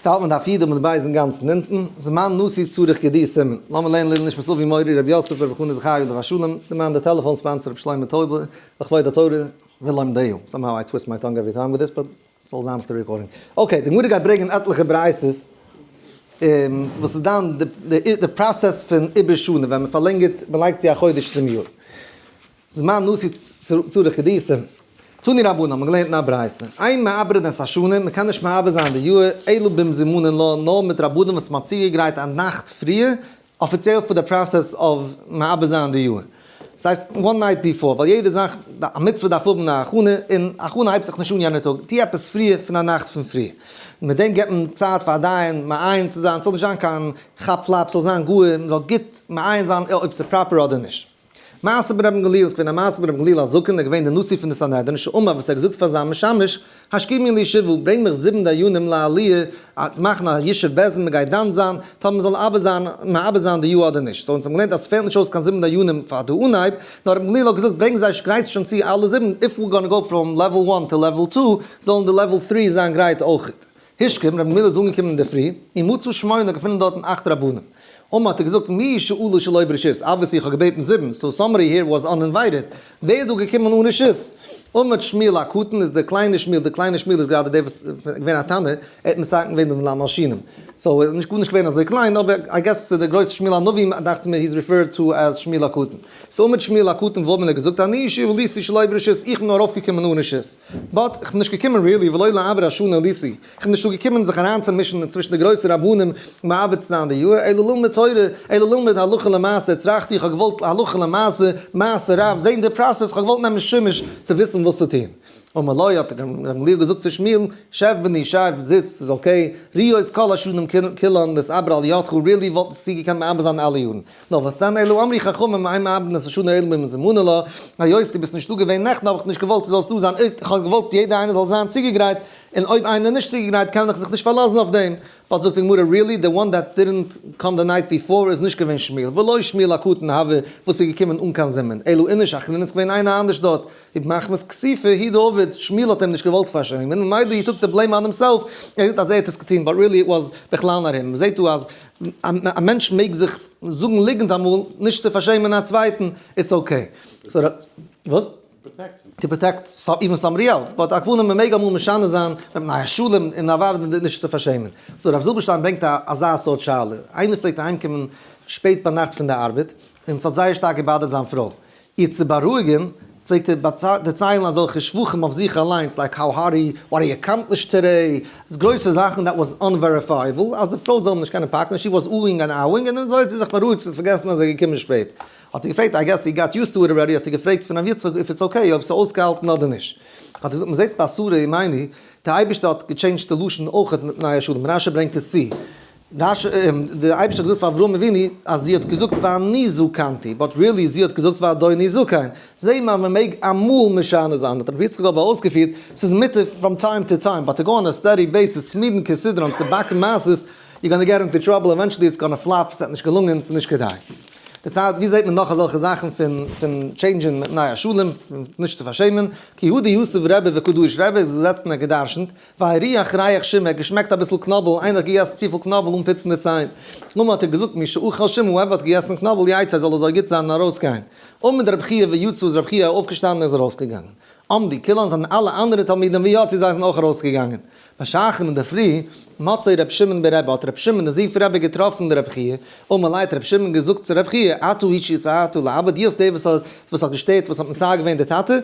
צו האלט מען דף י' עמוד ב' אינגאנצן אונטן, זמן נשיא צריך גדי סימן. לאמיר לערנען לעילוי נשמת אבי מורי רבי יוסף ברבי חנא זכרי' עליו השלום, די מאן די טעלעפאן sponsor רבי שלמה טויבער, לכבוד התורה ולומדיה. Somehow I twist my tongue every time with this, but ס'זאל זיין אויף די recording. Okay, די גמרא גייט ברענגען עטליכע ברייתות וואס איז דאן די process פון עיבור שנה ווען מ'פארלענגערט, מ'לייגט צו א חודש צום יאר. זמן נשיא צריך גדותא. תנו רבנן האט מען געלערנט אין א ברייתא, אין מעברין את השנה, מען קען נישט מעבר זיין די יאר, אלא במזומנין לה, נאר מיט רבנים וואס מען האט צוגעגרייט א נאכט פריער, אפיציעל פאר די process of מעבר זיין די יאר. דאס הייסט one night before, ווייל יעדע זאך, א מצוה דארף האבן א הכנה, און הכנה הייבט זיך נישט אן יענע טאג, טו עפעס פריער פון א נאכט פון פריער. מיט דעם געבט מען צייט פאר א דיין מעיין צו זיין, ס'זאל נישט זיין קיין כאפ פלאפ, ס'זאל זיין גאר, מען זאל גוט מעיין זיין אויב ס'איז proper אדער נישט. מעשה ברבן גמליאל איז געווען א מעשה ברבן גמליאל הזקן, ער איז געווען דער נשיא פון די סנהדרין, שאמר וואס ער האט געזאגט פאר זיין משמש, השכימי לי שבעה, ברענג מיך זיבן דיינים לעליה, צו מאכן א ישוב בית דין, מען גייט דן זיין, טאמער מען זאל עובר זיין, מעבר זיין די יאר אדער נישט. So אונז האבן געלערנט אז ס'פעלט נישט אויס קיין זיבן דיינים פאר די אנהייב, נאר רבן גמליאל האט געזאגט ברענג זיי גרייט שוין צו אלע זיבן, if we're gonna go from level one to level two, זאלן די level three זיין גרייט אויכעט. השכים, רבי גמליאל איז אנגעקומען אינדערפרי, ומצא שמונה געפונען דארטן אכט רבנים. אמר האט ער געזאגט מי שעלו שלא ברשות, obviously איך האב געבעטן זיבן, so somebody here was uninvited, ווער איז דא געקומען אן רשות? עמד שמואל הקטן איז דער קליינער שמואל, דער קליינער שמואל איז גראדע דער וואס איז געווען א תנא, ער האט מתקן געווען דעם למלשינים, so איז נישט גארנישט געווען אזוי קליין, אבער I guess דער גרויסער שמואל הנביא דאכט זיך מיר he's referred to as שמואל הקטן. So עמד שמואל הקטן ואמר האט געזאגט אני שעליתי שלא ברשות, איך בין נאר ארויפגעקומען אן רשות. But איך בין נישט געקומען really ולא לעבר השנה עליתי, איך בין נישט דא געקומען זיך אריינצומישן צווישן די גרויסע רבנים מעבר צו זיין די יאר, אלא ללמוד תורה, אלא ללמוד הלכה למעשה, הצרכתי איך האב געוואלט הלכה למעשה, מעשה רב, זען די process, איך האב געוואלט נעמען שימוש צו וויסן וואס צו טון. אמר לו האט ר' גמליאל געזאגט צו שמואל, שב בני שב, זיץ, ס'איז okay, ראויות כל השנים כולן להתעבר על ידך, really וואלטסטו געקענט מעבר זיין אלע יארן. נאר וואס דען אלא אמרו חכמים אין מעברין את השנה אלא במזומנין לה, היות דו ביסט נישט דא געווען נעכטן האב איך נישט געוואלט דו זאלסט דא זיין, איך האב געוואלט יעדער איינער זאל זיין צוגעגרייט, און אויב איינער איז נישט צוגעגרייט קען איך זיך נישט פארלאזן אויף דעם. But זאגט די גמרא really the one that didn't come the night before איז נישט געווען שמואל ולא שמואל הקטן הוה וואס איז געקומען אן קיין זימון, אלא איניש אחרינא איז געווען איינער אנדערש דארט, ומחמת כיסופא הוא דעבד, שמואל האט אים נישט געוואלט פארשעמען, ממילא he took the blame on himself, ער זאגט אז ער האט עס געטון but really it was בכלל not him, מ'זעט דא אז א מענטש מעג זיך זאגן ליגנט אמאל נישט צו פארשעמען א צווייטן, it's okay. וואס? To protect even somebody else, but על כל פנים מ'מעג אמאל משנה זיין מפני השלום און אוודאי נישט צו פארשעמען. So רב זילבערשטיין ברענגט א אזא סארט שאלה, איינער פלעגט אהיימקומען שפעט ביינאכט פון די ארבעט, און ס'האט זייער שטארק געבאדערט זיין פרוי, איר צו בארואיגן פלעגט ער דערציילן אזעלכע שבחים אויף זיך אליינס, like how hard he, what he accomplished today, גרויסע זאכן that was unverifiable, אז די פרוי זאל אים נישט קענען פאקן, she was oohing and ahhing, און אזוי האט זי זיך בארואיגט, זי האט פארגעסן אז ער איז געקומען שפעט. האט ער געפרעגט, I guess he got used to it already, האט ער געפרעגט פון ר' יצחק if it's okay, אויב ס'איז אויסגעהאלטן אדער נישט. האט ער געזאגט, מ'זעט ביי שרה אמנו, די אייבערשטער האט געטשעינדזשט די לשון אויכעט מפני השלום, רשי ברענגט עס צו. רשי, די אייבערשטער האט געזאגט פאר אברהם אבינו אז זי האט געזאגט ואני זקנתי, but really זי האט געזאגט ואדוני זקן. זעה מיר אז מען מעג אמאל משנה זיין, האט רבי יצחק אבער אויסגעפירט, ס'איז מותר from time to time, but to go on a steady basis, תמידין כסדרן צו באקן מעשות, you're gonna get into trouble, eventually it's gonna flop, ס'וועט נישט געלונגען, ס'איז נישט כדאי. די צייט, ווי זעט מען נאך אזעלכע זאכן פון פון טשעינדזשען מפני השלום, פון נישט צו פארשעמען, כי הא דיתיב רבי וקא דריש רבי איז געזעצן און גע'דרש'נט, והריח ריח שום, ער האט געשמעקט אביסל קנאבל, איינער האט געגעסן צופיל קנאבל אן פוצן די ציין. נאכדעם האט ער געזאגט מי שאכל שום whoever האט געגעסן קנאבל יצא זאל אזוי גוט זיין און ארויסגיין. עמד רבי חייא ויצא איז רבי חייא אויפגעשטאנען און איז ארויסגעגאנגען. עמדו כולן זענען אלע אנדערע תלמידים ויצאו זיי זענען אויך ארויסגעגאנגען. בשחרית אינדערפרי, מצאו רבי שמעון ברבי, האט רבי שמעון דער זון פון רבי געטראפן רבי חייא, אמר ליה האט רבי שמעון געזאגט צו רבי חייא, אתה הוא שהצערת לאבא, דו האסט דער וואס האט וואס האט געשטערט, וואס האט מצער געווען די טאטע,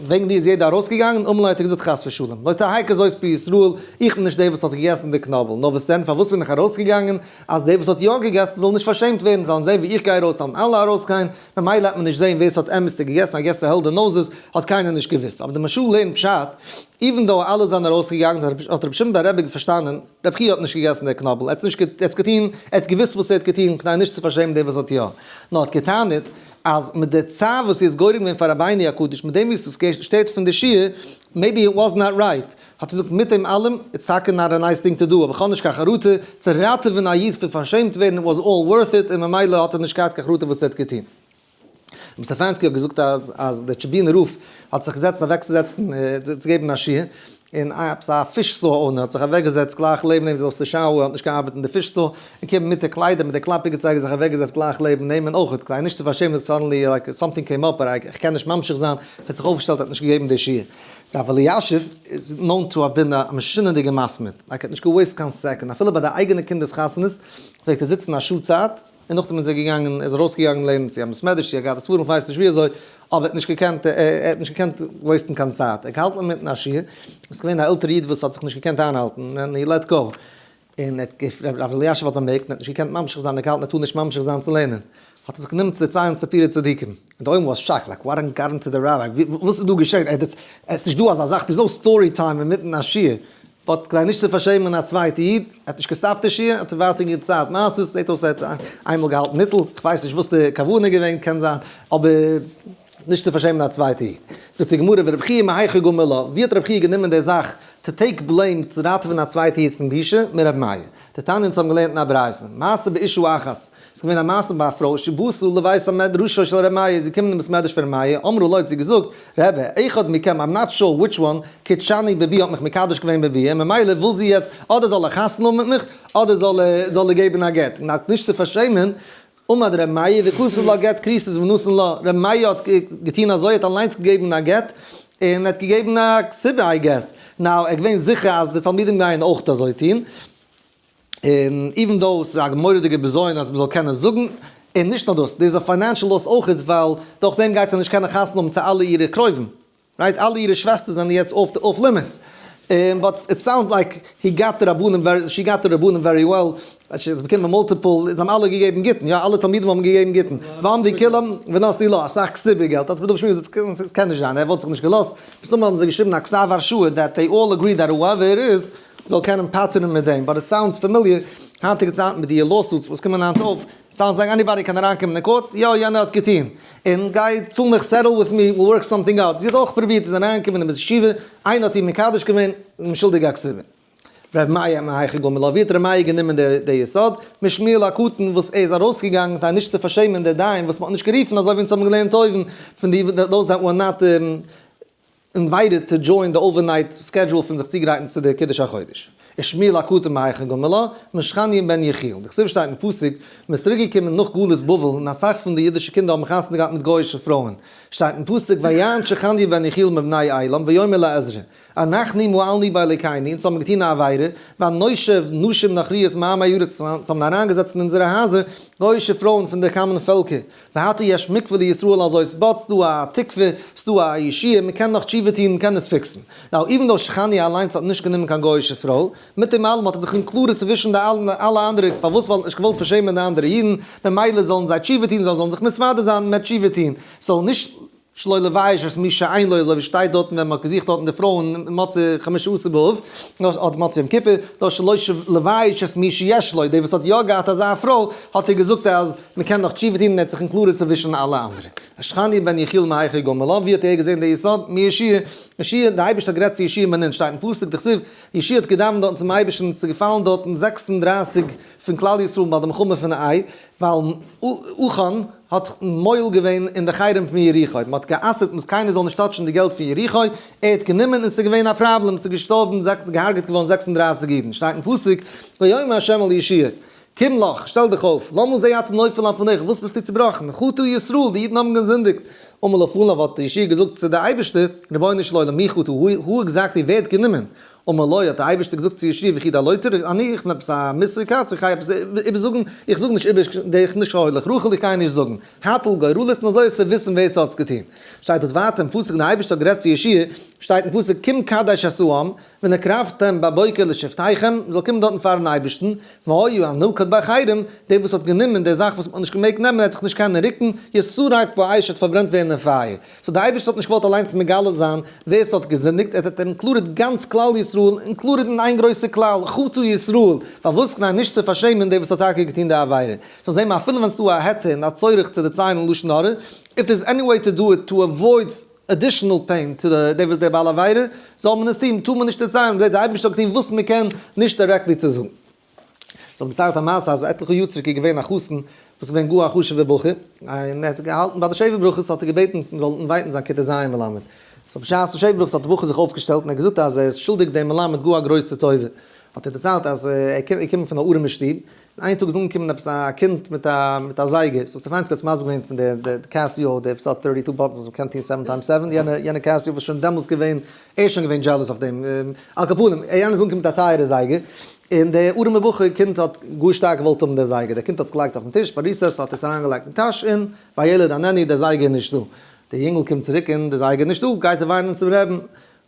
וועגן דיר איז יעדער ארויסגעגאנגען, אמר ליה האט ער געזאגט חס ושלום, לא תהא כזאת בישראל, איך בין נישט דער וואס האט געגעסן די קנאבל, נאר וואס דען, פארוואס בין איך ארויסגעגאנגען, אז דער וואס האט יא געגעסן זאל נישט פארשעמט ווערן, זאלן זען ווי איך גיי ארויס זאלן אלע ארויסגיין, ממילא וועט מען נישט זען ווער ס'האט אמת'דיג געגעסן, I guess they held the noses, האט קיינער נישט געוואוסט, אבער די מהרש"א לערנט פשט, even though אלע זענען ארויסגעגאנגען האט רבי שמעון בר רבי פארשטאנען, רבי חייא האט נישט געגעסן דער קנאבל, ער האט נישט ער האט געטון, ער האט געוואוסט וואס ער האט געטון כדי נישט צו פארשעמען דעם וואס האט יא, נאר האט געטענה'ט אז מיט די צער וואס איז גורם געווען פאר רבינו הקדוש מיט דעם וואס עס שטערט פון די שיעור, maybe it was not right, האט ער געזאגט מיט דעם אלעם, it's טאקע not a nice thing to do, אבער איך האב נישט קיין חרטה, צו ראטעווען א איד פון פארשעמט ווערן was all worth it, און ממילא האט ער נישט געהאט קיין חרטה וואס ער האט געטון. רבי סטעפאנסקי האט געזאגט אז אז דער טשעבינער רב האט זיך געזעצט אוועקצוזעצן צו געבן א שיעור, און עפעס א fish store owner האט זיך אוועקגעזעצט גלייך לעבן אים, זאלסטו שאו האט נישט געארבעט אין די fish store, און קומען מיט די קליידער מיט די קלאפיגע צייג זיך אוועקגעזעצט גלייך לעבן אים, און אויך כדי נישט צו פארשעמען זיך suddenly like something came up איך קען נישט ממשיך זיין, האט זיך אויפגעשטעלט האט נישט געגעבן די שיעור. רב אלישיב איז known to have been א משונה'דיגע מתמיד, like ער האט נישט גע waste קיין second, אפילו ביי די אייגענע קינדער'ס חתונות פלעגט ער זיצן א שעה צייט, און נאכדעם איז ער געגאנגען, ער איז ארויסגעגאנגען לערנען צו א בית מדרש צו א גאט ספרים, כ'ווייס נישט ווי אזוי, אבער ער האט נישט געקענט, ער האט נישט געקענט waste ן קיין צייט, ער האט געהאלטן אינמיטן א שיעור, עס איז געווען א עלטערע איד וואס האט זיך נישט געקענט איינהאלטן, און he let go, און ער האט, רב אלישיב האט באמערקט, און ער האט נישט געקענט ממשיך זיין, ער האט געהאלטן ער טאר נישט ממשיך זיין צו לערנען, האט ער זיך גענומען צו דערציילן סיפורי צדיקים, און די עולם was shocked, like what got into the rabbi, וואס איז דא געשען, עס איז נישט דא אזא זאך, there's no story time אינמיטן א שיעור, but כדי נישט צו פארשעמען א צווייטע איד, ער האט נישט גע stop ט די שיעור, האט ער ווייטער געציילט מעשות, זעט אויס ער האט איינמאל געהאלטן ניטל, כ'ווייס נישט וואס די כוונה געווען, קען זיין, אבער נישט צו פארשעמען א צווייטע איד. זאגט די גמרא ורב חייא מהיכא גמר לה, ווי האט רב חייא גענומען די זאך to take blame צו ראטעווען א צווייטע איד פון בושה? מרב מאיר. דתניא אונז האבן געלערנט אין א ברייתא, מעשה באשה אחת, ס'איז געווען א מעשה ביי א פרוי שבאתה לבית המדרשו של ר' מאיר, זי איז געקומען אין בית מדרש פון ר' מאיר, אמרה לו האט זי געזאגט, רבי, אחד מכם, I'm not sure which one, קידשני בביאה האט מיך מקדש געווען בביאה, ממילא וויל זי יעצט אדער זאל ער חתונה האבן מיט מיך, אדער זאל ער זאל ער געבן א גט, און נישט צו פארשעמען, עמד ר' מאיר וכתב לה גט כריתות ונתן לה, ר' מאיר האט געטון אזוי, ער האט אליינס געגעבן א גט, און ער האט געגעבן א כתובה I guess, now ער איז געווען זיכער אז די תלמידים גייען אויך אזוי טון. און even though ס'איז א מורא'דיגע בזיון אז מ'זאל קענען זאגן, און נישט נאר דאס, דאס איז א financial loss אויכעט ווייל דורך דעם גייט ער נישט קענען חתונה האבן צו אלע אירע קרובים, right? אלע אירע שוועסטער זענען יעצט off limits. און but it sounds like he got די רבנים very, she got די רבנים very well, זי האט באקומען multiple, זיי האבן אלע געגעבן גיטין, יא אלע תלמידים האבן געגעבן גיטין, ועמדו כולם ונתנו לה, אסאך כתובה געלט, האט רבי דוד שמואל געזאגט ס'קען נישט זיין, ער וואלט זיך נישט געלאזט, מסתמא האבן זיי געשריבן א כתב הרשאה that they all agree that whoever it is זאל קענען פטר'ן מיט דעם, but it sounds familiar, היינטיגע צייטן מיט די lawsuits וואס קומען היינט אויף, sounds like anybody קען אריינקומען אין court, יא יענער האט געטון, און גיי צאל מיך settle with me, we'll work something out, זי האט אויך פרובירט, איז אריינגעקומען אין בית ישיבה, איינער האט איר מקדש געווען, און שולדיג א כתובה. ר' מאיר מהיכא גמר לה, ווי האט ר' מאיר גענומען די יסוד? משמואל הקטן וואס ער איז ארויסגעגאנגען כדי נישט צו פארשעמען די דיין וואס מען האט נישט גערופן אזוי ווי אונז האבן געלערנט אויבן פון די those that were not invited to join די overnight schedule פון זיך צוגרייטן צו די קידוש החודש. ושמואל הקטן מהיכא גמר לה, משכניה בן יחיאל. דכתיב שטייט אין פסוק, מען איז צוריק געקומען נאך גלות בבל און אסאך פון די אידישע קינדער האבן חתונה געהאט מיט גוי'אישע פרויען. שטייט אין פסוק ויען שכניה בן יחיאל מבני עילם ויאמר לעזרא, אנחנו מעלנו באלוקינו, אונז האבן געטון א עבירה, ונשב נשים נכריות מעמי הארץ, אונז האבן אריינגעזעצט אין אונזערע הייזער גוי'אישע פרויען פון די common פעלקער, ועתה יש מקווה לישראל הזאת, but ס'דא א תקווה, ס'דא א ישועה, מ'קען נאך תשובה טון, מ'קען עס fix ן. Now, even though שכניה אליינס האט נישט גענומען קיין גוי'אישע פרוי, מיט דעם אלעם האט ער זיך included צווישן די אלע אנדערע, פארוואס? ווייל ער האט נישט געוואלט פארשעמען די אנדערע אידן, ממילא זאלן זיי תשובה טון, זיי זאלן זיך מתוודה זיין, מ'עט תשובה טון. So נישט שלא לבייש את מי שאין לו, אזוי ווי שטייט דארטן ווען מ'האט געזוכט דארטן די פרויען מוצאי חמשה עשר באב, אדער מוצאי יום כיפור, דאס שלא לבייש את מי שיש לו, דער וואס האט יא געהאט אזא פרוי, האט ער געזאגט אז מ'קען נאך תשובה טון און ער האט זיך included צווישן אלע אנדערע. שכניה בן יחיאל מהיכא גמר לה, ווי האט ער געזען די יסוד? מיהושע, יהושע, דער אייבערשטער האט גערעדט צו יהושע בן נון, שטייט אין פסוק, דכתיב, יהושע האט געדאווענט דארטן צום אייבערשטן, ס'איז געפאלן דארטן 36 פון כלל ישראל ביי די מלחמה פון עי, ווייל עכן האט מועל געווען אין די חרם פון יריחו, מען האט גע'אסר'ט אז קיינער זאל נישט touch ן די געלט פון יריחו, ער האט גענומען און ס'איז געווען א פראבלעם, ס'איז געשטארבן, געהארגעט געווארן 36 אידן, שטייט אין פסוק, ויאמר ה' אל יהושע, קום לך, שטעל דיך אויף, למה זה אתה נופל על פניך, וואס ביסטו צובראכן, חטאו ישראל, די אידן האבן געזינדיגט, אמר לפניו האט יהושע געזאגט צו די אייבערשטער, רבונו של עולם, מי חטא, who exactly, ווער האט גענומען? אמר לו, האט דער אייבערשטער געזאגט צו יהושע וכי דלא תרא אני, איך בין עפעס א מוסר קאץ, איך גיי עפעס איבערזאגן, איך זאג נישט איבער דרך נישט הולך רכיל, איך גיי נישט זאגן, הטל גורלות און אזוי וועסטו וויסן ווער ס'האט עס געטון. שטייט דארט ווייטער אין פסוק און דער אייבערשטער האט גערעדט צו יהושע, שטייט אין פסוק קום קדש את העם, ונקרבתם בבוקר לשבטיכם, מ'זאל קומען דארטן פארן אייבערשטן, והיה הנלכד בחרם, דער וואס האט גענומען די זאך וואס מ'האט נישט געמעגט נעמען, ער האט זיך נישט קענען רוקן, ישרף באש וועט פארברענט ווערן אין פייער. So די אייבערשטער האט נישט געוואלט אליינס מגלה זיין ווער ס'האט געזינדיגט, ער האט included גאנץ כלל ישראל, included אין איין גרויסע כלל, חטא ישראל, פארוואס? כדי נישט צו פארשעמען דער וואס האט טאקע געטון די עבירה. So זעהן מיר אפילו ווען ס'דא א היתר און א צורך צו דערציילן לשון הרע, if there's any way to do it to avoid additional pain to דער וואס דער בעל עבירה, זאל מען עס טון, טאר מען נישט דערציילן, זעהט די אייבערשטער האט געטון וואס מ'קען נישט directly צו זאגן. זיי האבן דערציילט א מעשה אז עטליכע יאר צוריק איז געווען א חתן וואס איז געווען גאר א חשוב'ער בחור, און ער האט געהאלטן ביי די שבע ברכות האט ער געבעטן מען זאל invite ן זיין כיתה ז' מלמד. So בשעת די שבע ברכות האט די בחור זיך אויפגעשטעלט און ער האט געזאגט אז ער איז שולדיג דעם מלמד גאר א גרויסע טובה. האט ער דערציילט אז ער קומט פון א ארימע שטוב, און איין טאג איז אנגעקומען עפעס א קינד מיט א מיט א זייגער, so סטעפאנסקי האט עס מסביר געווען פון די די Casio די וואס האט thirty two buttons וואס מ'קען טון seven times seven, יענע יענע Casio וואס שוין דעמאלס געווען, ער איז שוין געווען jealous אויף דעם, על כל פנים, יענער איז אנגעקומען מיט א טייערע זייגער, און די ארימע בחור קינד האט גאר שטארק געוואלט האבן די זייגער, די קינד האט עס געלייגט אויפן טיש ביי recess האט ער עס אריינגעלייגט אין טאש און והילד איננו דער זייגער איז נישטא. דער יונגל קומט צוריק און דער זייגער איז נישטא, גייט ער וויינען צום רעבן,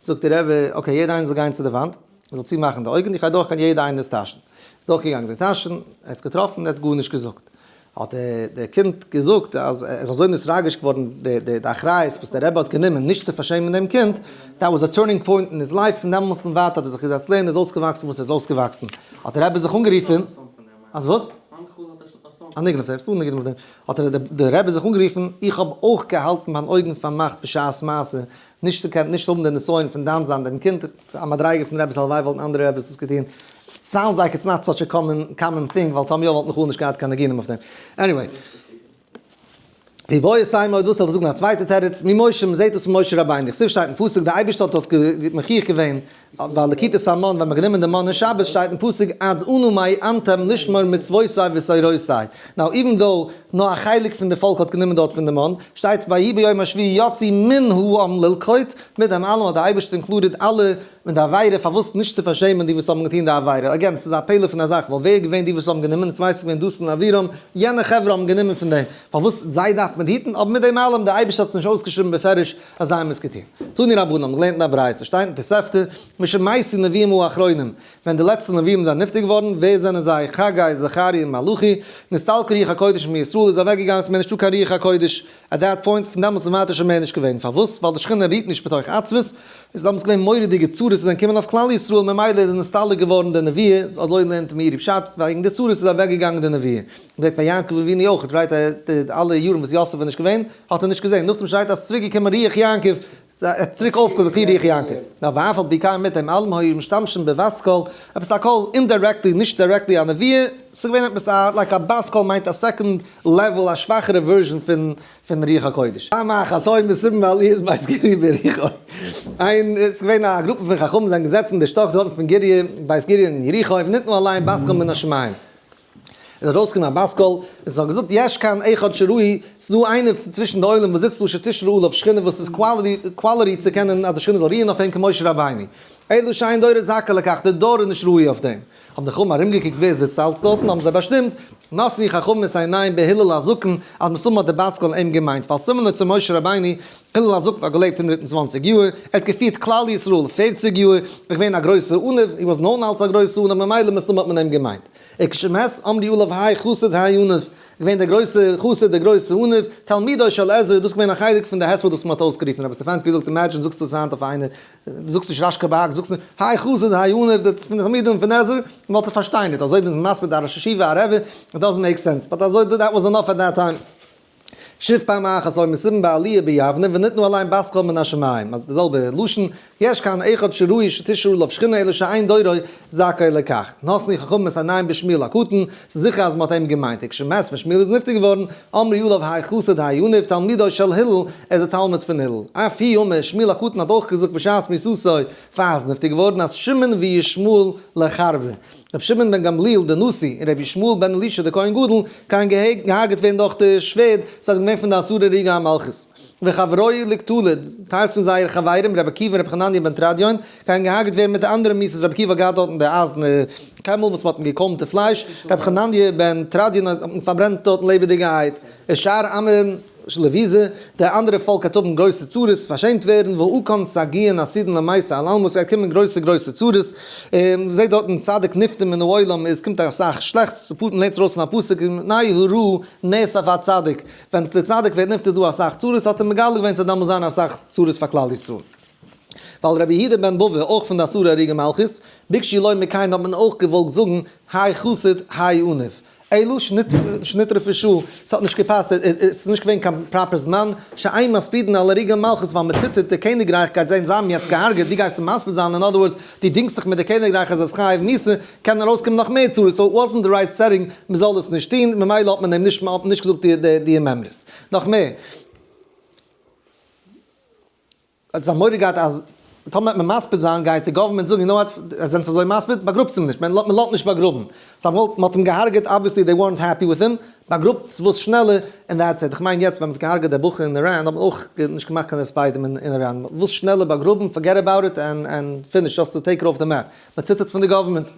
זאגט דער רבי, okay יעדער איינער זאל גיין צו די וואנט, מען זאל צומאכן די אויגן, איך גיי דורכגיין יעדע איינער'ס טאשן. דורכגעגאנגען די טאשן, ער האט עס געטראפן, ער האט גארנישט געזאגט. האט דער קינד געזאגט אז ער איז אזוי נתרגש געווארן די אחריות וואס דער רבי האט גענומען נישט צו פארשעמען דעם קינד, that was a turning point in his life, פון דעמאלסט און ווייטער האט ער זיך געזעצט לערנען, ער איז אויסגעוואקסן וואס ער איז אויסגעוואקסן. האט דער רבי זיך אנגערופן אז וואס? א ניגון אויף דעם, ס'דא א ניגון אויף דעם. האט דער רבי זיך אנגערופן, איך האב אויך געהאלטן מיין אויגן פארמאכט בשעת מעשה, נישט צו קענען, נישט צו האבן די נסיון פון דן זיין דעם קינד, א מדריגה פון רבי'ס הלוואי וואלטן אנדערע רבי'ס דאס געטון, sounds like it's not such a common common thing, ווייל טאמער יא וואלט מיכאל נישט געהאט קיין ניגונים אויף דעם. Anyway. ואיבעית אימא אויב ווילסטו וועל איך זאגן א צווייטע תירוץ, ממשה, מ'זעט דאס פון משה רבינו, דכתיב שטייט אין פסוק די אייבערשטער האט האט מוכיח געווען ביי לקיטת המן ווען מ'האט גענומען די מן אין שבת שטייט אין פסוק עד אנה מאנתם לשמור מצוותי ותורותי, now even though נאר א חלק פון די פאלק האט גענומען דארט פון די מן, שטייט ויהי ביום השביעי יצאו מן העם ללקוט, מיט דעם אלעם האט די אייבערשטער included אלע מיט די עבירה פארוואס נישט צו פארשעמען די וואס האבן געטון די עבירה, again ס'איז א פלא פון א זאך ווייל ווער איז געווען די וואס האבן גענומען, עס ווייסט געווען דתן אבירם, יענע חברה האבן גענומען פון דעם, פארוואס זיי דארף מען היטן, אבער מיט דעם אלעם די אייבערשטער האט עס נישט אויסגעשריבן בפירוש אז זיי האבן עס געטון. תנו רבנן האבן געלערנט אין א ברייתא, שטייט אין תוספתא, משמתו נביאים האחרונים, ווען די לעצטע נביאים זענען נפטר געווארן, ווער זענען זיי? חגי, זכריה און מלאכי, נסתלקה רוח הקודש מישראל איז אוועק געגאנגען, ס'איז מער נישטא קיין רוח הקודש, at that point, פון דעמאלטס און ווייטער איז שוין מער נישט געווען, פארוואס? ווייל די שכינה רוהט נישט בתוך עצבות, איז דעמאלטס געווען מורא'דיגע צרות וואס זענען געקומען אויף כלל ישראל, ממילא איז נסתלק געווארן די נבואה, אזוי לערנט מאירי פשט, וועגן די צרות איז אוועק געגאנגען די נבואה. זעט ביי יעקב אבינו אויך, right, אלע יארן וואס יוסף איז נישט געווען, האט ער נישט געזען, נאכדעם שטייט אז צוריק געקומען רוח יעקב, ער האט צוריק אויפגעלעבט רוח יעקב. נאר ואף על פי כן מיט דעם אלעם היו משתמשים בבת קול, עפעס א קול indirectly, נישט directly א נבואה, ס'איז געווען עפעס א, like א בת קול מיינט א second level, א שוואכערע version פון פון רוח הקודש. פעם אחת היו מסובין בעליית בית גורי' ביריחו. איין, ס'איז געווען א גרופע פון חכמים זענען געזעצן אין די שטאק דארטן פון גורי', בית גורי' אין יריחו, ונתנו עליהם בת קול מן השמים. איז ארויסגעקומען א בת קול, און ס'האט געזאגט יש כאן אחד שראוי, ס'איז דא איינער צווישן די עולם וואס זיצט דא שתשרה עליו שכינה וואס איז quality צו קענען אז די שכינה זאל רוען אויף אים כמשה רבינו. אלא שאין דורו זכאי לכך, די דור איז נישט ראוי אויף דעם. האבן די חכמים ארומגעקוקט ווער זיצט אלץ דארטן, האבן זיי באשטימט, נתנו חכמים את עיניהם בהלל הזקן, אז מסתמא האט די בת קול אים געמיינט, ווייל סימן צו משה רבינו, הלל הזקן האט געלעבט 120 יאר, ער האט געפירט כלל ישראל 40 יאר, ער איז געווען א גרויסע עניו, he was known אלץ א גרויסע עניו, ממילא מסתמא האט מען אים געמיינט. וכשמת אמרו עליו האי חסיד האי עניו, געווען דער גרויסע חסיד דער גרויסע עניו, תלמידו של עזרא, דאס איז געווען א חלק פון די הספד וואס מען האט אויסגערופן, רבי סטעפאנסקי זאגט imagine זאגסטו עס היינט אויף איינער, דו זאגסט נישט רשכבה"ג, זאגסט נישט האי חסיד האי עניו, די פון די תלמידים פון עזרא, מען וואלט עס פארשטיינערט, אזוי ווי מ'איז מספיד א ראש ישיבה א רבי, it doesn't make sense, but אזוי that was enough at that time. שוב פעם אחת היו מסובין בעליה ביבנה ונתנו עליהם בת קול מן השמים, אז די זעלבע לשון, יש כאן אחד שראוי שתשרה עליו שכינה אלא שאין דורו זכאי לכך. נתנו חכמים את עיניהם בשמואל הקטן, ס'איז זיכער אז מ'האט אים געמיינט, וכשמת ווען שמואל איז נפטר געווארן, אמרו עליו האי חסיד האי עניו תלמידו של הלל, ער איז א תלמיד פון הלל. אף הוא אמר, שמואל הקטן האט אויך געזאגט בשעת מיתתו, פאר ער איז נפטר געווארן, אז שמעון וישמעאל לחרבה. רבי שמעון בן גמליאל דער נשיא און רבי ישמעאל בן אלישע דער כהן גדול קען געהארגעט ווערן דורך די שווערד, זיי זענען געווען פון די עשרה הרוגי המלכות. וחברוהי לקטלא, טייל פון זייערע חברים, רבי עקיבא און רבי חנניה בן תרדיון, קען געהארגעט ווערן מיט די אנדערע מיתות, רבי עקיבא האט געהאט דארטן די אייזערנע קעמל וואס מען האט אים געקוימט די פלייש, רבי חנניה בן תרדיון האט מען פארברענט דארטן לעבעדיגערהייט. ושאר עמים לבוזה, די אנדערע פאלק גייט האבן גרויסע צרות, פארשעמט ווערן, והאקון סגיאין עתידין למיתה על עלמא, ס'גייט קומען גרויסע גרויסע צרות, און מ'זעט דארטן צדיק נפטר מן העולם, עס קומט אסאך שלעכטס, פארט מ'לערנט ארויס פון א פסוק, מפני הרעה נאסף הצדיק, ווען דער צדיק ווערט נפטר איז דא אסאך צרות, האט ער מגלה געווען ס'וועט דאמאלס זיין אסאך צרות פאר כלל ישראל. ווייל רבי יהודה בן בבא, אויך פון די עשרה הרוגי מלכות, ביקשו לומר כן האט מען אויך געוואלט זאגן, האי חסיד האי עניו. אלא שנטרפה שעה, ס'האט נישט געפאסט, עס איז נישט געווען קיין proper זמן, שאין מספידין על הרוגי מלכות ווייל מען ציטערט די קעניגרייך גייט זען זיי האבן יעצט געהארגעט, דו גייסט אים מספיד זיין, in other words, דו דינגסט דיך מיט די קעניגרייך אז עס איז חייב מיתה, קען ארויסקומען נאך מער צרות, so it wasn't the right setting מען זאל עס נישט טון, ממילא האט מען אים נישט נישט געזאגט די מימרות. נאך מער. זיי האבן מורא געהאט אז טאמער וועט מען מספיד זיין גייט די government זאגן, you know what, עטס זענטס אזוי מספיד, באגראבטס אים נישט, מען לאזט נישט באגראבן. so מען האט אים געהארגעט, obviously they weren't happy with him, באגראבטס וואס שנעלער און that's it. איך מיין יעצט ווען מען האט געהארגעט די בחור אין איראן האט מען אויך נישט געמאכט קיין הספדים אין איראן, וואס שנעלער באגראבן, forget about it and finish, just to take it off the map. מען ציטערט פון די government.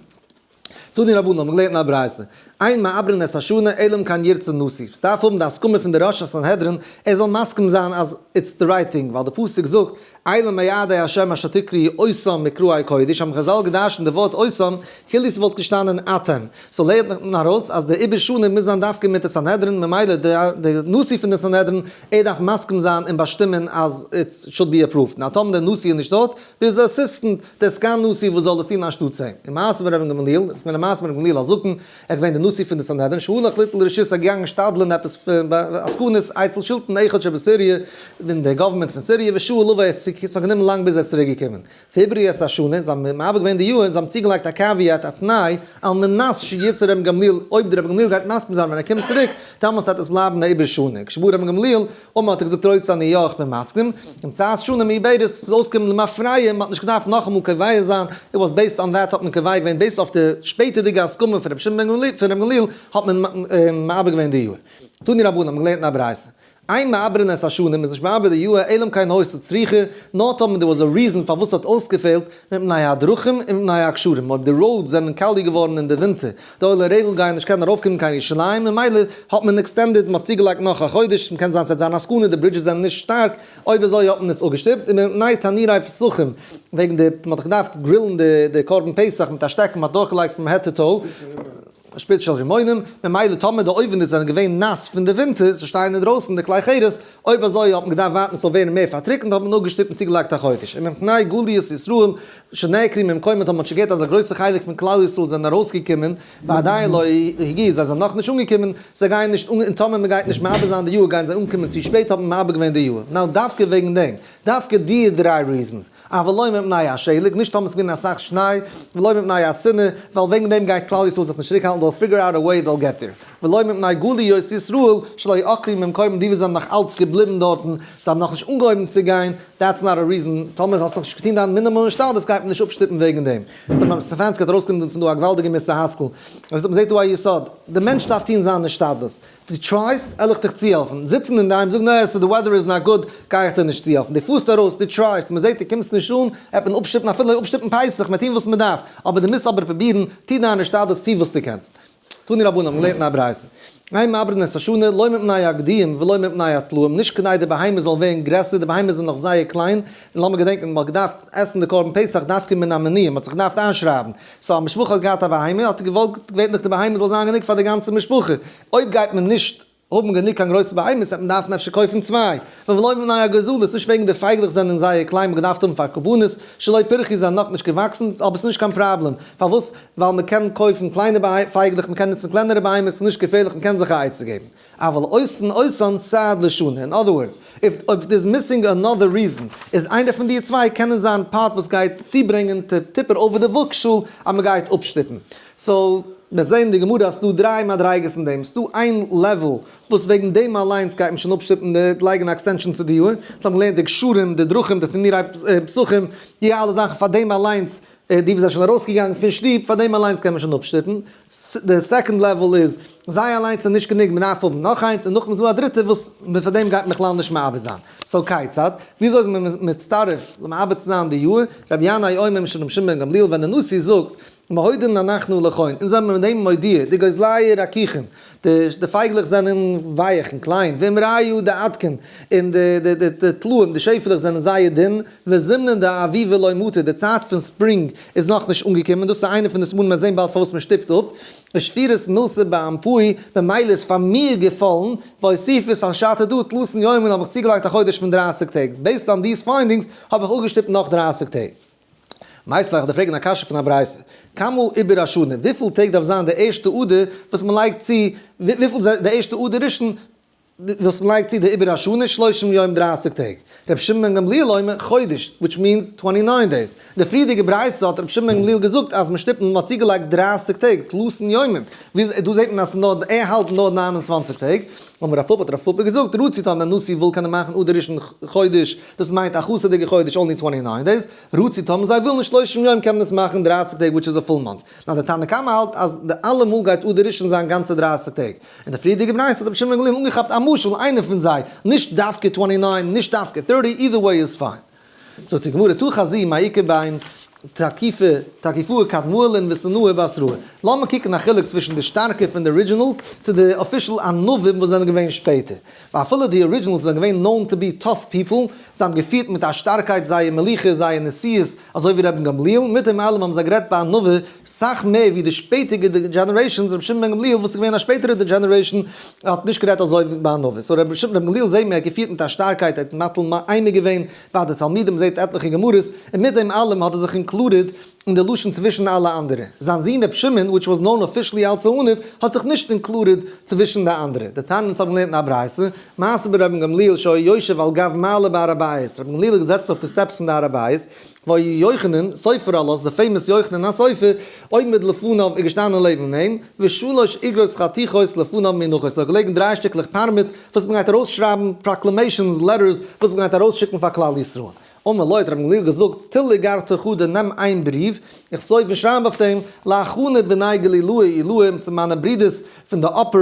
תנו רבנן האבן געלערנט אין א ברייתא, אין מעברין את השנה אלא אם כן ירצה נשיא, ס'דארף האבן די הסכמה פון די ראש הסנהדרין ער זאל מסכים זיין אז it's the right thing, ווייל די פסוק זאגט, אלה מועדי ה' אשר תקראו אותם מקראי קודש, האבן חזל געדרשנט די ווארט אותם כאילו ס'וואלט געשטאנען אתם, so לערנט מען ארויס אז די עיבור שנה מוז זיין דווקא מיט די סנהדרין, ממילא די נשיא פון די סנהדרין ער דארף מסכים זיין און באשטימען אז it should be approved, און טאמער די נשיא איז נישט דארט, דער איז די assistant, דער סגן נשיא וואס זאל עס טון אנשטאטס אים. און מעשה ברבן גמליאל, עס איז געווען א מעשה מיט רבן גמליאל הזקן, ער איז געווען דער נשיא פון די סנהדרין, שהלך ליטול רשות איז געגאנגען שתדל'ן עפעס עסקנות אצל שלטון אחד שבסוריה, אין די government פון סיריע, ושהה לבא עס האט גענומען לאנג ביז ער איז צוריק געקומען. ועברו את השנה, זיי האבן מעבר געווען די יאר און זיי האבן צוגעלייגט א caveat, א תנאי, על מנת שירצה רבן גמליאל, אויב דער רבן גמליאל גייט מסכים זיין ווען ער קומט צוריק, דאמאלס וועט עס בלייבן א עיבור שנה. כשבא רבן גמליאל, אמר האט ער געזאגט רוצה אני יא איך בין מסכים, נמצאת שנה מעוברת, ס'איז אויסגעקומען למפרע, מען האט נישט געדארפט נאכאמאל קובע זיין, it was based on that האט מען קובע געווען based אויף די שפעטערדיגע הסכמה פון רבי שמעון בן גמליאל פון רבי גמליאל האט מען מעבר געווען די יאר. תנו רבנן האבן געלערנט אין א ברייתא, אין מעברין את השנה, מ'איז נישט מעבר די יאר אלא אם כן היתה צריכה, נאר טאמער there was a reason פארוואס ס'האט אויסגעפעלט, מפני הדרכים און מפני הגשרים, אויב די roads זענען קאליע געווארן אין די ווינטער, די עולי רגל גייען נישט קענען ארויפקומען קיין ירושלים, ממילא האט מען extended, מען האט צוגעלייגט נאך א חודש, קען זיין ס'וועט זיין א סכנה, די bridges זענען נישט שטארק, אויב אזוי האט מען עס אפגעשטופט, און מפני תנורי פסחים, וועגן די, מען האט דאך געדארפט גרילן די קרבן פסח מיט א שטעקן, מען האט דורכגעלייגט פון head to toe, שפיץ של רימונים, ממילא טאמער די אויווענעס זענען געווען נאס פון די ווינטער, זיי שטייען אינדרויסן די כלי חרס, אויב אזוי האט מען געדארפט ווארטן ס'זאל ווערן מער פארטריקנט האט מען אפגעשטופט און צוגעלייגט א חודש. ומפני גליות ישראל שנעקרו ממקומם האט מען שוין געהערט אז א גרויסע חלק פון כלל ישראל זענען ארויסגעקומען ועדיין לא הגיעו זיי זענען נאכנישט אנגעקומען, זיי גייען נישט אן און טאמער מען גייט נישט מעבר זיין די יאר גייען זיי אנקומען צו שפעט האט מען מעבר געווען די יאר. now דווקא וועגן דעם דווקא די דריי reasons, אבל לא מפני השלג, נישט טאמער ס'איז געווען אסאך שניי, ולא מפני הצינה, ווייל וועגן דעם גייט כלל ישראל זיך נישט צוריקהאלטן, they'll figure out a way they'll get there. ולא מפני גליות ישראל, שלא עקרו ממקומם, די וואס זענען נאך אלץ געבליבן דארטן, זיי האבן נאכנישט אנגעהויבן צו גיין, that's not a reason, טאמער האסט נאכנישט געטון דיין מינימום השתדלות גייט מען נישט אפשטופן וועגן דעם. so ר' סטעפאנסקי האט ארויסגענומען פון דא א געוואלדיגע מוסר השכל, ער זאגט מ'זעט דא א יסוד, די מענטש דארף טון זיין השתדלות, דו טרייסט, על איך דיך צוהעלפן. זיצן אינדערהיים זאגן נעה ס'איז די weather איז not good, גיי איך דיר נישט צוהעלפן. דו פארסט ארויס, דו טרייסט, מ'זעט דו קומסט נישט אן, העט מען אפשטופן אפילו אפשטופן פסח, מען טון וואס מען דארף, אבער דו מוזט אבער פרובירן, טו דיין השתדלות, טו וואס דו קענסט. תנו רבנן האבן געלערנט אין א ברייתא, אין מעברין את השנה, לא מפני הגדיים ולא מפני הטלאים, נישט כדי די בהמות זאלן ווערן גרעסער, די בהמות זענען נאך זייער קליין, און לאמיר געדענקען, מ'האט געדארפט עסן די קרבן פסח דווקא מן המנין, מ'האט זיך געדארפט איינשרייבן, so א משפחה האט געהאט א בהמה, האט ער געוואלט געווענליך די בהמה זאל זיין גענוג פאר די גאנצע משפחה, אויב גייט מען נישט האבן גענוג קיין גרויסע בהמות וועט מען דארפן אפשר קויפן צוויי, ולא מפני הגוזלות, נישט וועגן די פייגלעך זענען זייער קליין מ'האט געדארפט האבן פאר קרבנות, שלא פרחו זענען נאכנישט געוואקסן, אבער ס'נישט קיין פראבלעם, פארוואס? ווייל מ'קען קויפן קליינע פייגלעך, מ'קען נוצן קלענערע בהמות, ס'נישט געפערליך מ'קען זיך א עצה געבן. אבל עושין אותן צעד לשנה, in other words, if if there's missing another reason, איז איינער פון די צוויי קענען זיין part וואס גייט צוברענגען to tip it over די וואגשאל אז מען גייט אפשטופן. so, מיר זעהן אין די גמרא אז ס'דא דריי מדריגות אין דעם, ס'דא איין level וואס וועגן דעם אליינס גייט מען שוין אפשטופן די לייגן א extension צו די יאר, אונז האבן געלערנט די גשרים, די דרכים, די תנורי פסחים, די אלע זאכן פאר דעם אליינס די וואס זענען שוין ארויסגעגאנגען פון שטוב, פאר דעם אליינס קען מען שוין אפשטופן. די second level איז, זיי אליינס איז נישט גענוג, מען דארף האבן נאך איינס, און נאכדעם איז דא א דריטע וואס פאר דעם גייט מען בכלל נישט מעביר זיין. so כיצד? וויאזוי איז מען מצטרף למעביר צו זיין די יאר? רבי ינאי אומר משום רבי שמעון בן גמליאל ווען דער נשיא זאגט, מודים אנחנו לכון, אונז זענען מיט דעם מודיע, דגוזליא רכיכין, די פייגלעך זענען ווייעך און קליין, ואמריעא דעדקין, און די טלאים, די שעפעלעך זענען זייער דין, וזימנין דאביבא לא מטא, די צייט פון spring איז נאכנישט אנגעקומען, דאס איז איינע פון די סימנים, מיר זעהן באלד פארוואס מען שטופט אפ, ושפירת מילתא באנפאי, ממילא איז פאר מיר געפאלן, ואוסיפת השתא דא תלתין יומין האב איך צוגעלייגט א חודש פון דרייסיג טעג, based on these findings האב איך אפגעשטופט נאך דרייסיג טעג. מיתיבי איך דיר פרעגן א קשיא פון א ברייתא, כמה עיבור השנה, וויפיל טעג דארף זיין די ערשטע אדר וואס מען לייגט צו, וויפיל די ערשטע אדר ראשון. וואס מ'לייגט צו די עיבור השנה שלושים יום דרייסיג טעג. רבי שמעון בן גמליאל אומר חודש, which means twenty nine days. די פריערדיגע ברייתא האט רבי שמעון בן גמליאל געזאגט אז מ'שטופט און מ'האט צוגעלייגט דרייסיג טעג, תלתין יומין. ווי דא זעט מען אז ס'איז נאר ער האלט נאר 29 טעג. אמר רב פפא האט רב פפא געזאגט, רצו טאמער דער נשיא וויל קענען מאכן אדר ראשון חודש, דאס מיינט א חסר'דיגע חודש only twenty nine days, רצו טאמער זיי ווילן שלושים יום קען מען עס מאכן דרייסיג טעג which איז א full month. נאר דער תנא קמא האלט אז די אלע מאל גייט אדר ראשון זיין גאנצע דרייסיג טעג. אין די פריערדיגע ברייתא האט רבי שמעון בן גמליאל אנגעכאפט א משל איינער פון זיי, נישט דווקא twenty nine, נישט דווקא thirty, either way איז fine. זאגט די גמרא תא חזי מאי איכא בין תקיפא תקיפוה קדמאה ונתינאי בתראי. לאמיר קוקן א חילוק צווישן די שטארקע פון די originals צו די official ענווים וואס זענען געווען שפעטער. ווייל אפילו די originals זענען געווען known to be tough people, זיי האבן געפירט מיט א שטארקייט זייער מלוכה, זייער נשיאות, אזוי ווי רבן גמליאל, מיט דעם אלעם האבן זיי גערעדט בענווה סאך מער ווי די שפעטיגע generations, רבי שמעון בן גמליאל וואס איז געווען א שפעטערע generation האט נישט גערעדט אזוי בענווה, so רבי שמעון בן גמליאל זעהט מען ער האט געפירט מיט א שטארקייט, ער האט מטיל אימה געווען ביי די תלמידים, מ'זעהט עטליכע גמרות, און מיט דעם אלעם האט ער זיך included אין די לשון צווישן אלע אנדערע. זיין זון רבי שמעון, which was known officially אלס א עניו, האט זיך נישט included צווישן די אנדערע. דתניא אונז האבן געלערנט אין א ברייתא, מעשה ברבן גמליאל שהיה יושב על גב מעלה בהר הבית, רבן גמליאל איז געזעצן אויף די steps פון די הר הבית, והיה יוחנן, סופר עלות, די famous יוחנן הסופר, עומד לפניו איז געשטאנען לעבן אים, ושלש איגרות חתוכות לפניו מונחות, ס'האט געלעגן דריי שטיקלעך פארמעט וואס מ'גייט ארויסשרייבן proclamations, letters, וואס מ'גייט ארויסשיקן פאר כלל ישראל. אמר לו האט רבי גמליאל געזאגט, טול איגרתא חדא נעם איין בריוו, וכתוב און שרייב אויף דעם, לאחיני בני גלילאה עילאה צו מיינע ברידערס פון די upper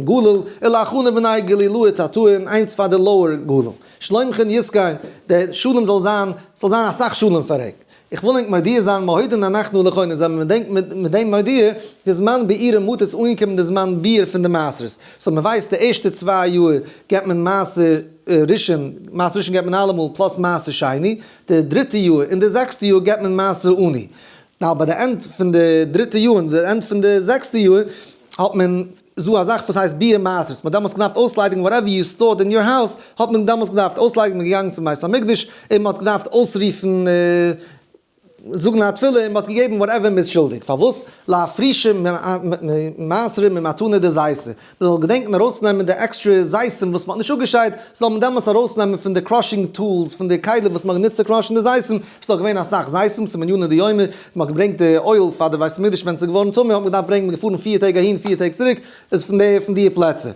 גליל, ולאחיני בני גלילאה תתאה און איינס פאר די lower גליל. שלומכון יתקין, דער שלום זאל זיין, ס'זאל זיין אסאך שלום פאר ענק. איך וויל ענק מודיע זיין מודיעין אנחנו לכון, אונז זענען מיט דעם מודיע, די זמן ביעור מטות איז אנגעקומען די זמן ביעור פון די מעשרות. so מען ווייסט די ערשטע צוויי יאר געבט מען מעשר ראשון, מעשר ראשון געבט מען אלעמאל plus מעשר שני, די דריטע יאר און די זעקסטע יאר געבט מען מעשר עני. now ביי די end פון די דריטע יאר און די end פון די זעקסטע יאר האט מען, איז דא א זאך וואס הייסט ביעור מעשרות, מען האט דעמאלטס געדארפט אויסליידיגן whatever you stored in your house, האט מען דעמאלטס געדארפט אויסליידיגן, מען איז געגאנגען צום בית המקדש און מען האט געדארפט אויסרופן, זאגן א תפילה און מען האט געגעבן whatever מען איז שולדיג, פארוואס? לאפרושי מעשרים ממתני דזיתא, מען זאל געדענקן ארויסנעמען די עקסטרע זיתים וואס מען האט נישט אפגעשיידט, זאל מען דעמאלטס ארויסנעמען פון די crushing tools, פון די כלים וואס מען האט גענוצט צו crush ן די זיתים, ס'איז דאך געווען אסאך זיתים, ס'איז מעניינא דיומא, מען האט געברענגט די oil פאר די בית המקדש ווען ס'איז געווארן טמא האט מען געדארפט ברענגען, מען איז געפארן פיר טעג אהין פיר טעג צוריק, איז פון די פון די פלעצער.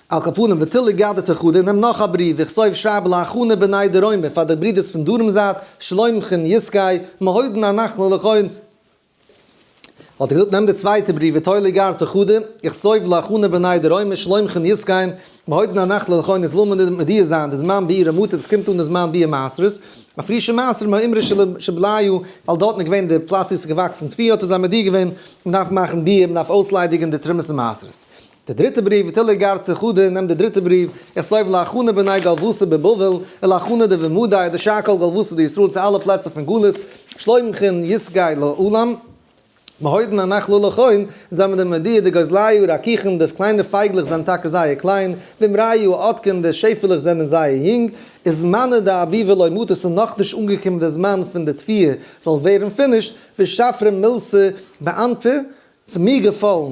על כל פנים וטול איגרתא חדא, נעם נאך א בריוו, וכתוב שרייב לאחיני בני דרומא פאר די ברידערס פון דרום זייט, שלומכון יתקין, מודיעין אנחנו לכון, האט ער געזאגט נעם די צווייטע בריוו וטול איגרתא חדא, וכתוב לאחיני בני דרומא שלומכון יתקין, מודיעין אנחנו לכון יעצט וויל מען מודיע זיין די זמן ביעור מטות, עס קומט אן די זמן ביעור מעשרות, אפרושי מעשר מאימרא שבליו, ווייל דארטן איז געווען די פלאץ ווי עס איז געוואקסן תבואה האט ער זיי מודיע געווען מען דארף מאכן ביעור מען דארף אויסליידיגן די תרומות און מעשרות. די דריטע בריוו, וטול איגרתא חדא, נעם די דריטע בריוו, וכתוב לאחיני בני גלוותא בבבל, ולאחיני דבמדי, דשאר כל גלוותא דישראל צו אלע פלעצער פון גלות, שלומכון יתקין לעלם, מודיעין אנחנו לכון, אונז זעמיר דיר מודיע דגוזליא רכיכין, די קליינע פייגלעך זענען טאקע זייער קליין, ואמרייא עדקין, די שעפעלעך זענען זייער יונג, וזמנא דאביבא לא מטא, ס'איז נאכנישט אנגעקומען די זמן פון די תבואה זאל ווערן finished, ושפרי מילתא באנפי, ס'איז מיר געפאלן,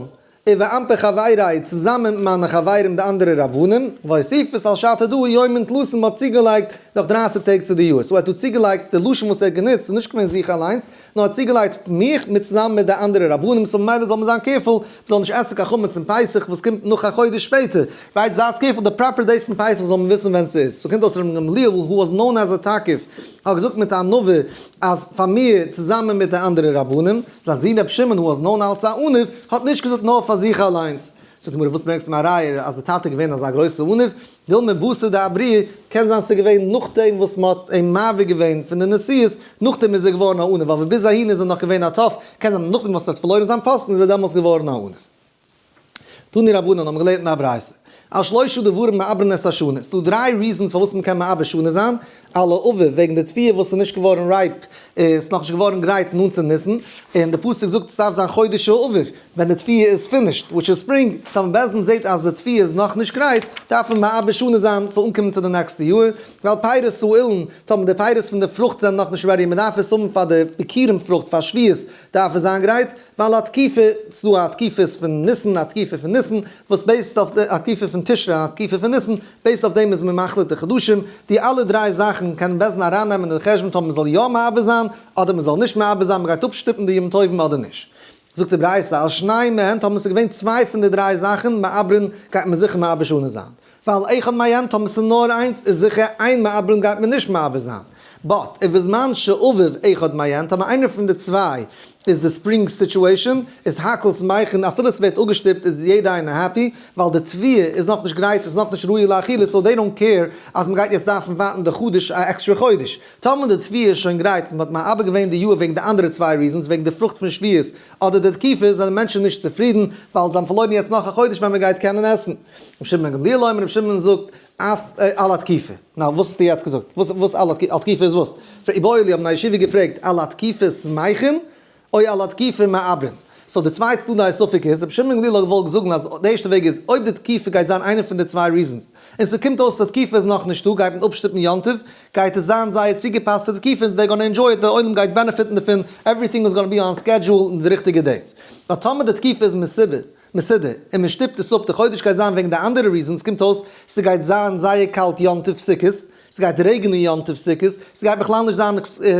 ובאנפי חבריי, צוזאמען מיט מיינע חברים די אנדערע רבנים, ואוסיפת על שתא דא יומין תלתין מ'האט צוגעלייגט נאך דרייסיג טעג צו די יאר, so ער האט דא צוגעלייגט די לשון וואס ער האט גענוצט איז נישט געווען זיך אליינס, נאר ער האט צוגעלייגט מיך מיט צוזאמען מיט די אנדערע רבנים, so ממילא זאל מען זיין careful מ'זאל נישט עסן קיין חמץ אום פסח וואס קומט נאך א חודש שפעטער, right זייטס careful די proper date פון פסח זאל מען וויסן ווען ס'איז, so קומט אויס ר' גמליאל who was known as a תקיף האט געזאגט מיט ענווה אז פאר מיר צוזאמען מיט די אנדערע רבנים, זיין זון רבי שמעון who was known אלס א עניו האט נישט געזאגט נאר פאר זיך אליינס. זאגט די גמרא וואס ברענגסטו מיר א ראיה אז די טאטע איז געווען אזא גרויסע עניו, דילמא בתר דעברוה, קען זיין ס'איז געווען נאכדעם וואס מ'האט אים מעביר געווען פון די נשיאות, נאכדעם איז ער געווארן א עניו, אבער ביז אהין איז ער נאך געווען א tough, קען זיין נאכדעם וואס ער האט פארלוירן זיין פאסטן איז ער דעמאלס געווארן א עניו. תנו רבנן האבן געלערנט אין א ברייתא, על שלושה דברים מעברין את השנה, ס'דא דריי reasons פארוואס מ'קען מעבר שנה זיין, על העובר, וועגן די תבואה וואס איז נישט געווארן ripe. איז נאכנישט געווארן גרייט נאנט צו ניסן, און די פסוק זאגט עס דארף זיין חודש האביב ווען די תבואה איז finished, which איז spring, טאמער בית דין זעט אז די תבואה איז נאכנישט גרייט, דארף מען מעבר שנה זיין ס'זאל אנקומען צו די נעקסטע יאר, ועל פירות האילן, טאמער די פירות פון די פרוכט זענען נאכנישט ready און מ'דארף עס האבן פאר די ביכורים פרוכט פאר שבועות דארף עס זיין גרייט, ועל התקופה, ס'איז דא א תקופות פון ניסן, א תקופה פון ניסן, וואס based אויף די, א תקופה פון תשרי און א תקופה פון ניסן, based אויף דעם איז מען מחליט די חדשים, די אלע דריי זאכן קען בית דין ארייננעמען אין די חשבון טאמער מ'זאל יא מעבר זיין, אדער מ'זאל נישט מעבר זיין, מ'גייט אפשטופן די ימים טובים אדער נישט. זאגט די ברייתא, על שנים מהן, טאמער ס'איז געווען צוויי פון די דריי זאכן, מעברין, גייט מען זיכער מעבר שנה זיין. ועל אחד מהן, טאמער ס'איז נאר איינס, איז זיכער אין מעברין גייט מען נישט מעבר זיין. but, ובזמן שאביב אחד מהן, טאמער איינער פון די צוויי איז די spring situation, איז הכל שמחין, אפילו ס'ווערט אפגעשטופט איז יעדע איינער happy, ווייל די תבואה איז נאכנישט גרייט, איז נאכנישט ראוי לאכילה, so they don't care אז מ'גייט יעצט דארפן ווארטן די חודש א עקסטרע חודש. טאמער די תבואה איז שוין גרייט און מ'האט מעבר געווען די יאר וועגן די אנדערע צוויי reasons, וועגן די פרוכט פון שביעית אדער די תקופה, זענען מענטשן נישט צופרידן, ווייל זיי האבן פארלוירן יעצט נאך א חודש ווען מ'גייט קענען עסן. רבי שמעון בן גמליאל אומר, רבי שמעון זאגט, אף על התקופה. נא, וואס האסטו יעצט געזאגט? וואס וואס על התקופה איז וואס? איבעיא להו האבן די ישיבה געפרעגט על התקופה שמחין או על התקופה מעברין? so די צוויי צדדי הספק איז, רבי שמעון בן גמליאל האט געוואלט זאגן אז די ערשטע וועג איז אויב די תקופה גייט זיין איינע פון די צוויי reasons, און ס'קומט אויס די תקופה איז נאך נישטא גייט מען אפשטופן יום טוב, גייט עס זיין זייער צוגעפאסט צו די תקופה און they gonna enjoy it, די עולם גייט בענעפיטן דערפון, everything is gonna be on schedule אין די ריכטיגע dates. נאר טאמער די תקופה איז מסודר, מסודר, און מען שטופט עס אפ, די חודש גייט זיין וועגן די אנדערע reasons, קומט אויס ס'גייט זיין זייער קאלט יום טוב סוכות, ס'גייט רעגענען יום טוב סוכות, ס'גייט בכלל נישט זיין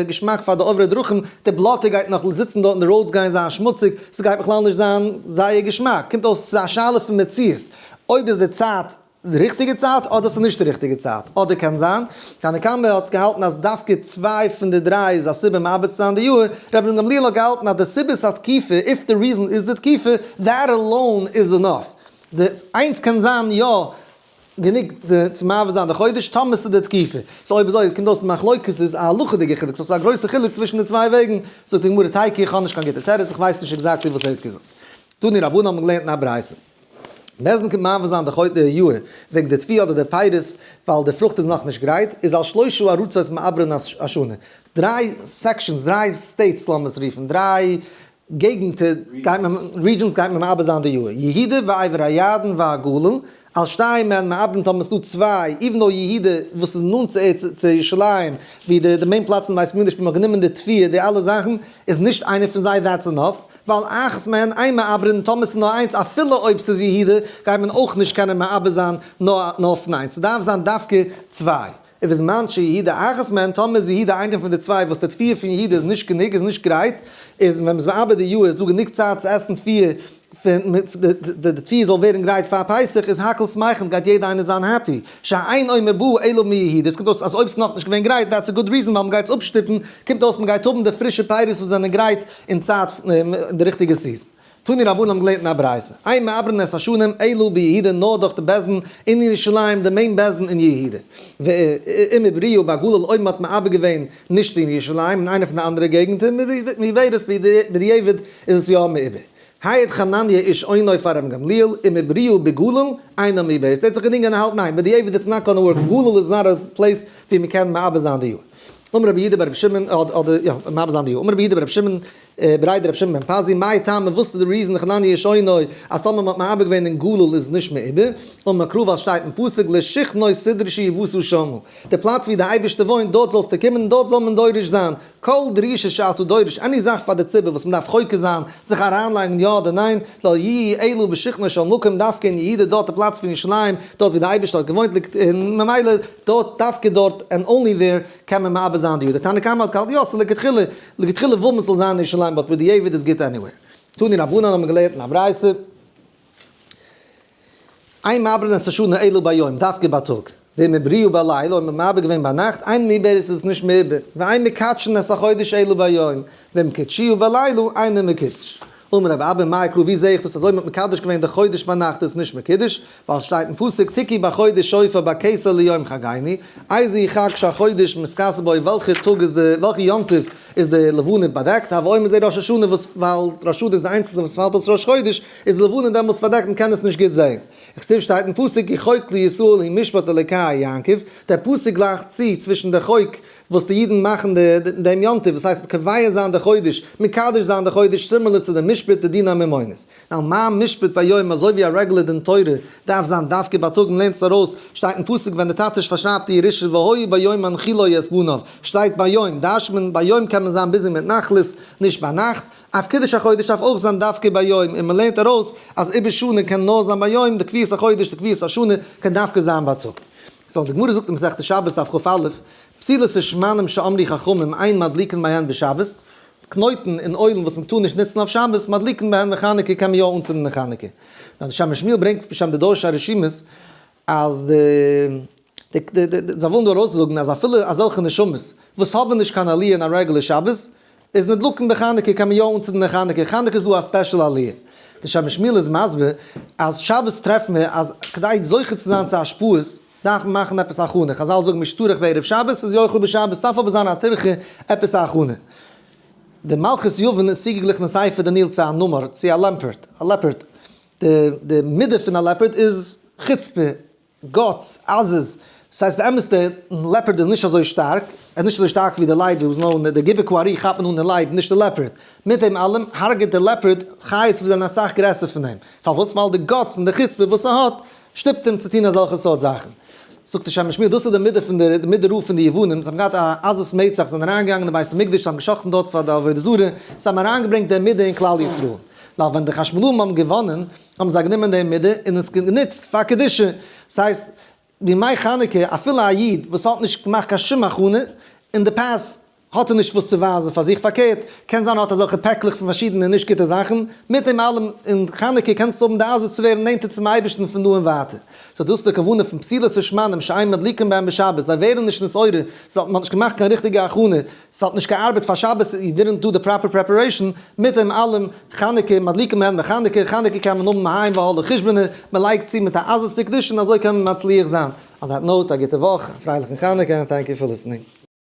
געשמאק פאר די עוברי דרכים, די בלאטע גייט נאך זיצן דארט און די roads גייען זיין שמוציג, ס'גייט בכלל נישט זיין זייער געשמאק, קומט אויס ס'איז א שאלה פון מציאות, אויב איז די צייט די ריכטיגע צייט אדער ס'איז נישט די ריכטיגע צייט, אדער קען זיין, תנא קמא האט געהאלטן אז דווקא צוויי פון די דריי איז א סיבה מעבר צו זיין די יאר, רבן גמליאל האט געהאלטן אז די סיבת התקופה, if the reason איז די תקופה, that alone is enough. די איינס קען זיין יא גענוג צו מעבר זיין די חודש טאמער ס'איז די תקופה. so אויב אזוי קומט אויס די מחלוקת איז א הלכה'דיגע חילוק, so ס'איז א גרויסע חילוק צווישן די צוויי וועגן, זאגט די גמרא תיקו איך האב נישט קיין גוטע תירוץ איך ווייס נישט exactly וואס ער האט געזאגט. תנו רבנן האבן געלערנט אין א ברייתא. בית דין קומט מעבר זיין די חודש די יאר וועגן די תבואה אדער די פירות ווייל די פרוכט איז נאכנישט גרייט, איז על שלשה ארצות מעברין השנה. דריי sections, דריי states לאמיר עס רופן, דריי געגנטער גייט מען, regions גייט מען מעבר זיין די יאר, יהודה ועבר הירדן והגליל, על שתיים מהן מעברין טאמער ס'דא צוויי, even though יהודה וואס איז נאנט צו ארץ צו ירושלים ווי די די main פלאץ פון בית המקדש ווי מ'האט גענומען די תבואה די אלע זאכן איז נישט איינער פון זיי that's enough, ועל אחת מהן אין מעברין טאמער ס'איז נאר איינס אפילו אויב ס'איז יהודה גייט מען אויך נישט קענען מעבר זיין נאר נאר פון איינס ס'דארף זיין דווקא צוויי. ובזמן שיהודה אחת מהן טאמער איז יהודה איינער פון די צוויי וואס די תבואה פון יהודה איז נישט גענוג איז נישט גרייט איז ווען מ'איז מעבר די יאר איז דא גענוג צייט צו עסן תבואה פון די תבואה זאל ווערן גרייט פאר פסח איז הכל שמחין גייט יעדע איינער זיין happy שאין עומר בא אלא מיהודה עס קומט אויס אז אויב ס'איז נאכנישט געווען גרייט that's a good reason ווייל מ'גייט עס אפשטופן קומט אויס מ'גייט האבן די פרישע פירות וואס זענען גרייט אין צייט אין די ריכטיגע season. תנו רבנן האבן געלערנט אין א ברייתא, אין מעברין את השנים אלא ביהודה נאר דורך די בית דין אין ירושלים די main בית דין אין יהודה. ואם עברוה בגליל אויב מען האט מעבר געווען נישט אין ירושלים אין איינע פון די אנדערע געגנטער מעוברת בדיעבד איז עס יא מעובר. העיד חנניה איש אונו פאר רבן גמליאל אם עברוה בגליל אינה מעוברת. ער האט זיך געדינגען און האלט ניין בדיעבד it's not gonna work גליל איז not a place ווי מען קען מעבר זיין די יאר. אמר רבי יהודה ברבי שמעון אדער יא מעבר זיין די יאר. אמר רבי יהודה ברבי שמעון בריה דרבי שמעון בן פזי, מאי טעמא, וואס איז די reason חנניה איש אונו, אז טאמער מ'האט מעבר געווען אין גליל איז נישט מעובר, אמר קרא ווייל שטייט אין פסוק לשכנו תדרשו ובאת שמה, די פלאץ ווי די אייבערשטער וואוינט דארט זאלסטו קומען און דארט זאל מען דורש זיין, כל דרישה שאתה דורש, any זאך פאר די ציבור וואס מ'דארף חוקר זיין, זיך אריינלייגן יא אדער ניין, לא יהי' אלא בשכנו של מקום דווקא אין יהודה דארט די פלאץ פון ירושלים, דארט ווי די אייבערשטער האט געוואוינט ליגט און ממילא דארט דווקא דארט and only there קען מען מעבר זיין די יאר, די תנא קמא האט געהאלטן יא ס'איז לכתחילה לכתחילה וויל מען ס'זאל זיין אין ירושלים but בדיעבד איז גוט anywhere. תנו רבנן האבן געלערנט אין א ברייתא, אין מעברין את השנה אלא ביום, דווקא בייטאג, ואם עברוה בלילה, אויב מ'האט מעבר געווען ביינאכט, אינה מעוברת איז עס נישט מעובר, ואין מקדשין את החודש אלא ביום, ואם קדשוה בלילה, אינו מקודש. אמר רב אבא מאי קרא ווי זעה איך דאס אז אויב מ'האט מקדש געווען די חודש ביינאכט איז עס נישט מקודש, ווייל שטייט אין פסוק תקעו בחודש שופר בכסה ליום חגנו, איזהו חג שהחודש מתכסה בו וועלכע טאג איז די וועלכע יום טוב איז די לבנה באדעקט, הוי אומר זה ראש השנה וואס ווייל ראש השנה איז די איינציגסטע וואס פאלט אויס ראש חודש, איז די לבנה דעמאלטס פארדעקט מען קען עס נישט גוט זען. וכתיב שטייט אין פסוק כי חוק לישראל הוא משפט אלקי יעקב, דער פסוק גלייכט צו צווישן די חוק וואס די אידן מאכן דעם יום טוב, וואס הייסט קובע זיין די חודש, מקדש זיין די חודש similar צו די משפט די דיני ממונות. Now מה משפט ביום אזוי ווי א רעגולער דין תורה דארף זיין דווקא בייטאג מ'לערנט עס ארויס, שטייט אין פסוק ווען די טאטע פארשרייבט די ירושה והיה ביום הנחילו את בניו, שטייט ביום, דרש'ט מען ביום קען מען זיין busy מיט נחלות, נישט ביינאכט, אויף קידוש החודש דארף אויך זיין דווקא ביום, און מ'לערנט ארויס אז עיבור שנה קען נאר זיין ביום, די קביעות החודש, די קביעות השנה, קען דווקא זיין בייטאג. So די גמרא זאגט אין מסכת שבת דף כ"א, פתילות ושמנים שאמרו חכמים אין מדליקין בהן בשבת, קנויטן און אוילן וואס מ'טאר נישט נוצן אויף שבת, מדליקין בהן בחנוכה קען מען יא אנצינדן אין חנוכה. נאר די שם משמואל ברענגט בשם די דורשי הרשימות אז די זיי ווילן דא ארויסזאגן אז אפילו אזעלכע נשמות וואס האבן נישט קיין עליה אין א רעגולער שבת, איז נדלקין בחנוכה קען מען יא אנצינדן אין חנוכה, חנוכה איז דא א special עליה. די שם משמואל איז מסביר אז שבת טרעפן מיר אז כדי זוכה צו זיין צו השפעות דארף מען מאכן עפעס א הכנה, חזל זאגן מי שטרח בערב שבת איז יאכל בשבת, דארף אבער זיין א טירחה עפעס א הכנה. די מלכות יוון איז צוגעגליכן אין ספר דניאל צו א נמר, צו א לעמפערט, א leopard. די מידה פון א leopard איז חוצפה, guts, עזות. ס'הייסט באמת די leopard איז נישט אזוי שטארק, ער איז נישט אזוי שטארק ווי די לייב וואס נאר די גיבור כארי כאפט מען אן די לייב נישט די leopard. מיט דעם אלעם הרג'עט די leopard חיות וואס זענען אסאך גרעסער פון אים. פארוואס? ווייל די guts און די חוצפה וואס ער האט שטופט אים צו טון אזעלכע סארט זאכן. זאגט דער שם משמואל, דאס איז די מידה פון די מידה רעה פון די יוונים, זיי האבן געהאט א עזות מצח, זיי זענען אריינגעגאנגען אין בית המקדש, זיי האבן געשחט'ן דארט פאר די עבודה זרה, זיי האבן אריינגעברענגט די מידה אין כלל ישראל. נאר ווען די חשמונאים האבן געוואנען, האבן זיי גענומען די מידה און עס גענוצט פאר קדושה. ס'הייסט, בימי חנוכה, אפילו א איד וואס האט נישט געמאכט קיין שום הכנה אין די past, האט ער נישט וואס צו ווייזן פאר זיך, פארקערט, קען זיין ער האט אזעלכע פעקלעך פון פארשידענע נישט גוטע זאכן, מיט דעם אלעם אין חנוכה קענסטו האבן די עזות צו ווערן נענטער צום אייבערשטן פון דא און ווייטער. So דאס איז די כוונה פון פתילות ושמנים שאין מדליקין בהם בשבת, זיי ווערן נישט נתעורר, ס'האט מ'האט נישט געמאכט קיין ריכטיגע הכנה, ס'האט נישט געארבעט פאר שבת, you didn't do the proper preparation, מיט דעם אלעם חנוכה מדליקין בהם בחנוכה, חנוכה קען מען האבן מהאי והלאה חשבונא, מ'לייגט צו מיט א עזות דקדושה און אזוי קען מען מצליח זיין. On that note, א גוטע וואך, א פרייליכן חנוכה, and thank you for listening.